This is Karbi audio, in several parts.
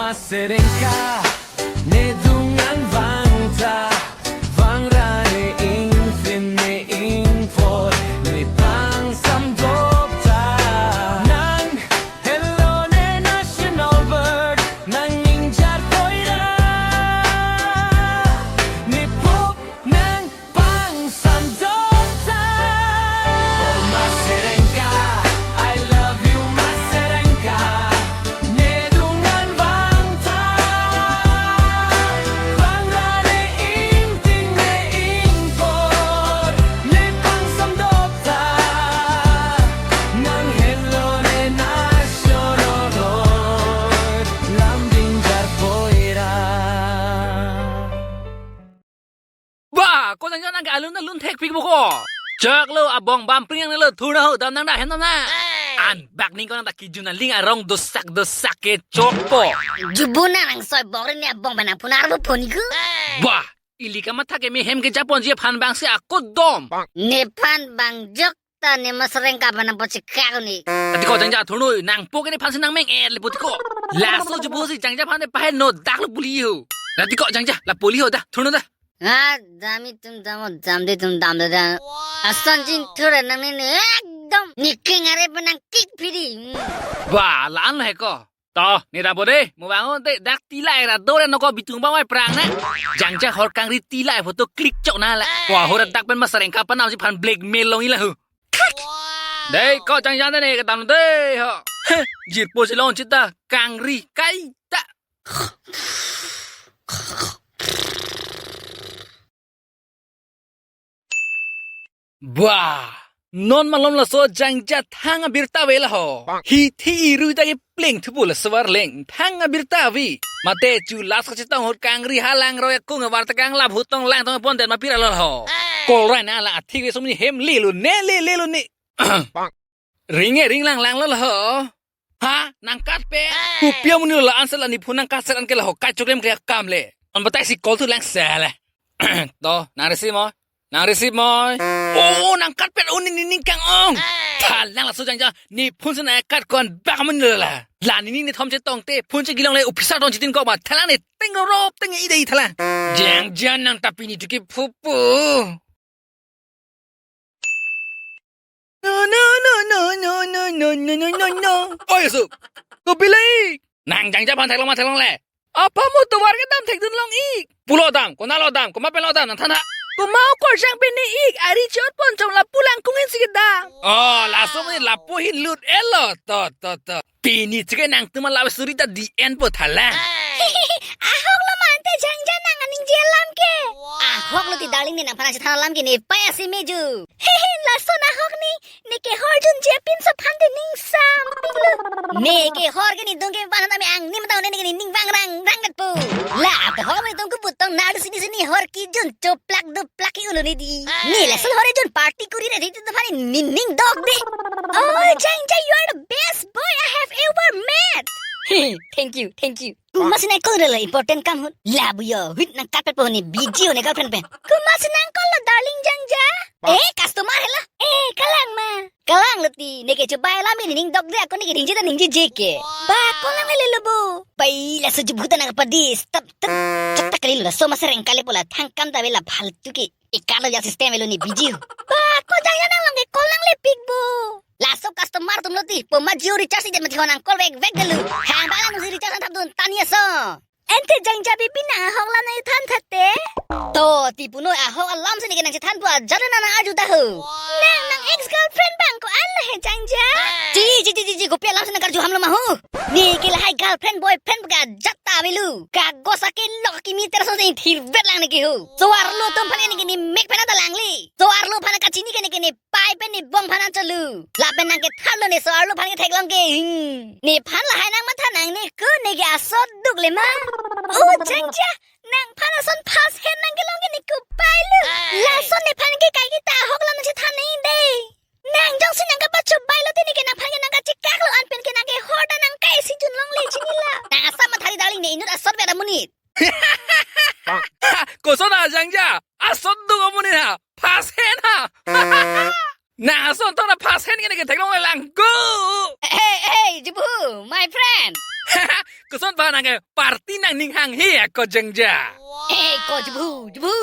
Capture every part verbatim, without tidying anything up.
Serengka, ne dungan vangta, vangra ne ingpin ne ingpor, ne pangsamdopta. Nang helo ne national bird, nang ningjar poira, ne pok nang pangsamdopta. Oh, Maserengka, I love you, Maserengka. Ne dungan vangta, vangra ne ingpin ne ingpor, ne pangsamdopta. Nang helo ne national bird, lam ningjar poira. Ba, ko jangja nang ke alun alun thekpik bo ko. Chak lo, abong bam pring nang lo, thurna ho, dam nang da, hem dam na. An bak ning ko nang ta kijun aling arong dosak dosak ke chokpo. Jubu na nang soi bok ri ne abong ba nangphunar bo phone ko. Ba, ili kamatha ke me hem ke japon ji aphan bang si ako dom. Nephan bang jok ta ne Maserengka aphan nangpo chekak ni. Ati ko jangja thurno, nangpo ke nephan si nang meng-et le puti ko. Laso jubu si jangja aphan ne pahen no dak lo puli ho. Ati ko jangja, la puli ho da, thurno da. Ah, dam itum dam, o dam de itum dam de dam. Ason jin thura nang ne ne ekdom. Ne kengare pa nang kik phiri. Hmm. Ba, la-an he ko. To, ne dam bo de, mo bang on te, dak tila era dore no ko bitung bang wai prang na. Jangja hor kangri tila photo click chok na la. Wa hora dak pen Maserengka panam si phan blackmail long ila ho. Dei, ko jangja ne ke dam de ho. Heh, jirpo si long chita, kangri, kaita. Ba, non malom laso jangja thang abirta ave la ho. Hithi irui ta ke pleng thupo laso arleng thang abirta ave. Mate chu las kachetong hot kangri halang roi akung avar ta kang lap hutong lang tong pon den mapira lo ho. Kolrai na la athik ve som ni hem le lo ne le le lo ne. Ring e ring lang lang lo ho. Ha, nang kat pe. Kopi amonit lo la-an sela ne phone nang kat sela an ke la ho kai choklem ke kam le. An batai si call thu lang sela. To, nang receive mo. Nang receive mo. Oh, nang kat pe un ne ning kang ong. Thal nang laso jangja ne phone sena kat kon bak amonit lo la. La ne ning ne thom chetong te phone che gilong le officer tong chitin ko ma thalang ne teng rop teng i dei thalang. Jangja nang ta pini tuki phupu. No, no, no, no, no, no, no, no, no, no, no. Oi, su. Kopi le ik. Nang jangja aphan theklong ma theklong le. Apa mo tovar ke dam thekdun long ik. Pulo dam, konat lo dam, komat pen lo dam, nang than ha. Komat korjang pen ne ik, ari chot pon chom lapu lang kung hin si kedam. Oh, laso ne lapu hin lut elo. To, to, to. Pini chike nangtum alap suri ta D N po thala. Ahok lo mante jangja nang aningje alam ke. Ahok lo ti darling ne nangphan chethan alam ke ne paya si meju. Lason ahok ni, ne ke hor junje pinso aphan te ning sampik lo. Ne ke hor ke ne dung ke van ta me angni matang ne ke ne ning vang rang rang det po. La ta hor me dung ke putong nar sini sini hor kijun choplak doplak ke ulo ne di. Ne lason hor jun party kuri re di tu aphan ne ning dok de. Oh, Jangja, you are the best boy I have ever met. Thank you, thank you. Komat si nang call lo important kam hut. La buyo, hut nang kat pe po ne busy ho ne girlfriend pen. Komat si nang call lo darling Jangja. Eh, customer hela. Eh, kalang ma. Kalang lo ti, ne ke chubai alam ne ning dok de ako ne ke ningje ta ningjeje ke. Ba, ko nang le lo bo. Pai laso jubu ta nang padi, stop, stop. Chak tak kali lo, laso Maserengka le po la thang kam ta ve la phaltu ke. Ikalo ya system elo ne busy ho. Ba, ko Jangja nang long ke call nang le pick bo. Laso customer atum lo ti, po ma Jio recharge si det mati ho nang call vek vek delu. Hang ba lang si recharge nang thap dun tani aso. Ante Jangja bibi nang ahok alam nang than thate. To, ti punoi ahok alam si ne ke nang chethan po ajat nang nang arju ta ho. Nang nang ex girlfriend bang ko-an lo he Jangja. Chi, chi, chi, chi, chi, kopi alam si nang karju ham lo ma ho. Ne ke lahai girlfriend boyfriend ka jat ta avelo. Kagos ake lok kimi tera so jeng thir vet lang ne ke ho. So-arlo atum aphan ne ke ne mek pen ta lang le. So-arlo aphan kachini ke ne ke ne pai pen ne bong aphan cholu. Lapen nang ke thalo ne so-arlo aphan ke theklong ke. Hmm. Nephan lahai nang matha nang ne ko ne ke asot duk le ma. Oh, Jangja, nangphan ason first hand nang kelong ke ne kopai lo. Lason nephan ke kai kita ahok alam nang chethan nang de. Nang jongsi nang kapachobai lo te ne ke nangphan ke nang kachekak lo anpen ke nang ke hor ta nang kai si jun longle chinilo. Nang asam mathari darling ne inut asot vera monit. Koson a Jangja? Asot duk amonit ha. First hand ha. Nang ason tong na first hand ke ne ke theklong le lang ko. Hey, hey, Jubhu, my friend. Koson pa nang ke party nangning hanghe ako Jangja. Eh, ko Jubhu, Jubhu.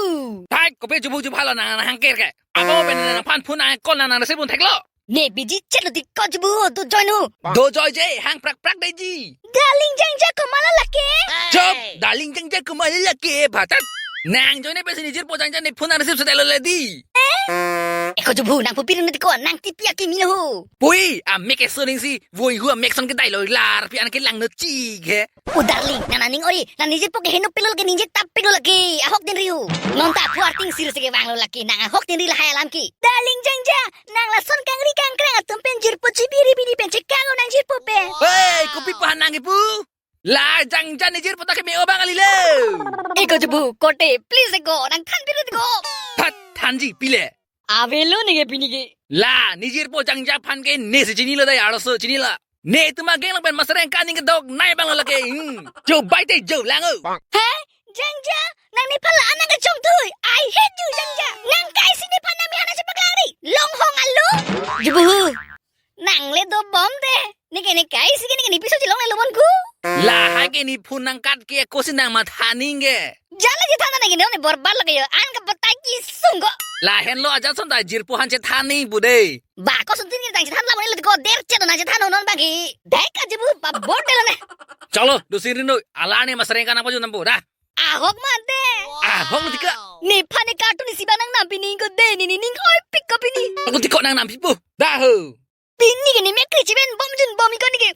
Thai, kopi Jubhu Jubhu lo nang hangker ke. Ako pen nangphan phone nang call nang nang receive un theklo. Ne busy chat lo ti ko Jubhu, do join ho. Do join je, hang prak prak dei ji. Darling Jangja komat lo lake? Chop, darling Jangja komat lo lake, bhatat. Nang join ne pesi ne jirpo Jangja ne phone nang receive sedai lo le dei. Eh, ko Jubhu, nang pupi rin ti ko, nang tipi akimi lo ho. Pui, amek ke soning si, voi hu amek son kedai lo lar, pi an kelang no chik he. O darling, nang nangning oi, nang ne jirpo ke heno pilo lake, ne jir tap pilo lake, ahok din riu. Non ta aphu arting sir se kevang lo lake, nang ahok din ri lahai alam ke. Darling Jangja, nang lason kangri kangkrang atum pen jirpo chibiri biri pen chekang lo nang jirpo pen. Hei, kopi pa nang kipu? La Jangja ne jirpo ta keme-o abang kali lo. Eh, ko Jubhu, kote, please ko, nang than pilo ko. That, thanji pile. Avelo ne ke pini ke. La, ne jirpo Jangja aphan ke ne si chinilo dei, arloso chinilo. Ne itum ageng lang pen masareng kaning kedok nai abang lo lake. Hmm. Jo bai te jo lang o. He? Jangja, nang nephan la-an nang kachongthui. I hate you, Jangja. Nang kaisi nephan nang mehana chepaklangri. Long hong alo. Jubhu. Nang le dobom te. Ne ke ne kaisi ke ne ke ne piso chilong le lomon ku. Lahai ke ne phone nang kat ke kosi nang mathaning ke. Jala chethan nang ke ne borbad lake yo. An kapatai kesung ko. Lahenlo ajat son ta jirpo aphan chethan nangji pu dei. Ba ko suntin ke nang chethan la mo ne lo ko der chet nang chethan non bang ke. Dei ka Jubhu pa bot de lo ne. Chalo, do sir no. Ala ne masareng ka nang pajut nampo da. Ahok mate. Ahok lo ti ko. Nephan ne cartoon isi abang nang nam pini ko dei, ne ne ning oi pik ko pini. Ako ti ko nang nam pipo. Da ho. Pini ke ne mek kri chiben bom jun bom ikon ke.